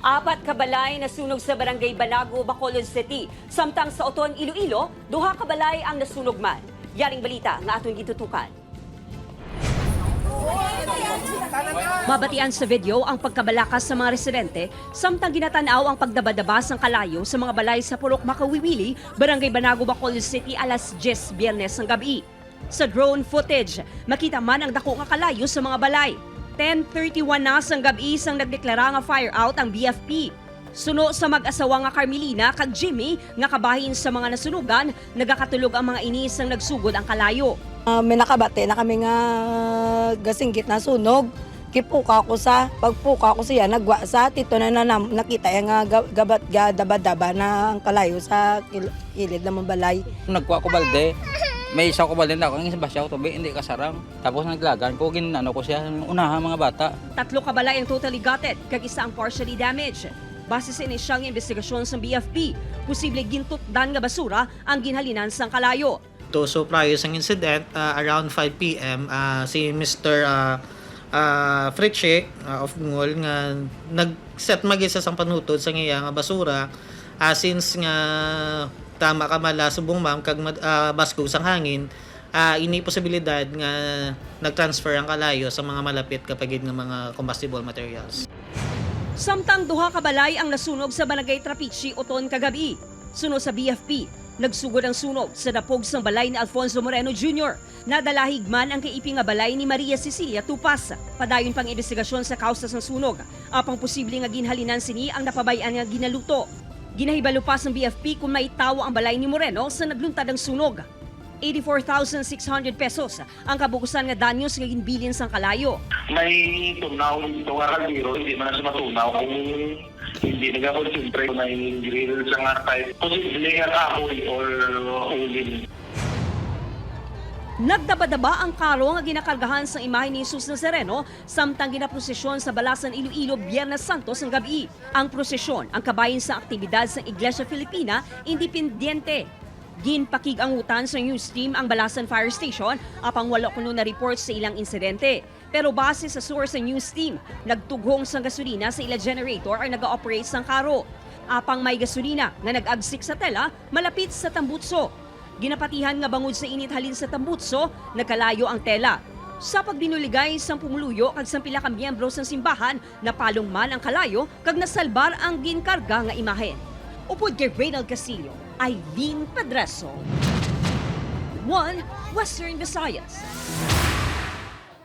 Apat ka balay nasunog sa Barangay Banago, Bacolod City. Samtang sa Oton, Iloilo, duha ka balay ang nasunog man. Yaring balita nga aton gitutukan. Mabatian sa video ang pagkabalakas sa mga residente samtang ginatanaw ang pagdabadaba sang kalayo sa mga balay sa Purok Makawiwili, Barangay Banago, Bacolod City, alas 10 Biyernes ng gabi. Sa drone footage, makita man ang dako nga kalayo sa mga balay. 10:31 na sang gabi sang nagdeklara nga fire out ang BFP. Suno sa mag-asawa nga Carmelina kag Jimmy nga kabahin sa mga nasunugan, nagakatulog ang mga ini sang nagsugod ang kalayo. May nakabate na kami nga gasinggit na sunog. Kipuka ko sa, pagpuka ko siya, nagwa sa tito na, na, nakita ya nga gabat ga daba-daba na ang kalayo sa kilid ng balay. Nagkuha ko balde. May isa ko balde na ako, ang isa basya ko tubig, hindi kasarang. Tapos naglagan ko, ginano ko siya, unahan mga bata. Tatlo ka balay ang totally gutted, kag isa ang partially damaged. Base sa inisyal nga investigasyon sa BFP, posible gintutdan nga basura ang ginhalinan sang kalayo. To. So prior sa incident, around 5 p.m., si Mr. Fritche of Ngol nga nag-set mag-isa sang panutod sa iya nga basura, since nga tama ka mala subong, ma'am, kag baskog sang hangin, ini posibilidad nga nag-transfer ang kalayo sa mga malapit kapagid nga mga combustible materials. Samtang duha ka balay ang nasunog sa Barangay Trapiche, Oton kagabi. Suno sa BFP, nagsugod ang sunog sa dapog sang balay ni Alfonso Moreno Jr. Nadalahig man ang kaipi nga balay ni Maria Cecilia Tupas. Padayon pang investigasyon sa kausa sang sunog. Apang posible nga ginhalinan sini ang napabayan nga ginaluto. Ginahibalo pa sang BFP kung may tawo ang balay ni Moreno sa nagluntad ang sunog. 84,600 pesos ang kabukusan nga danyos nga ginbilin sang kalayo. May tunaw ito nga kaldero, hindi man na siya matunaw kung hindi nag-concentrate, may grill sa nga type. Posible nga kahoy or ulin. Nagdabadaba ang karo nga ginakargahan sang imahe ni Jesus Nazareno samtang ginaprosesyon sa Balasan, Iloilo, Biyernes Santo sang gabi. Ang prosesyon ang kabahin sa aktibidad sa Iglesia Filipina Independiente. Ginpakig-angutan sa news team ang Balasan Fire Station apang wala kuno na report sa ilang insidente. Pero base sa source sa news team, nagtughong sang gasolina sa ila generator ang nag-ooperate sang karo. Apang may gasolina nga nag-agsik sa tela malapit sa tambutso. Ginapatihan nga bangod sa init halin sa tambutso, nagkalayo ang tela. Sa pagbinuligay sang pumuluyo kag sang pila ka miyembro sang simbahan, napalong man ang kalayo kag nasalbar ang ginkarga nga imahen. Upod kay Reynald Castillo, Eileen Pedreso. 1 Western Visayas.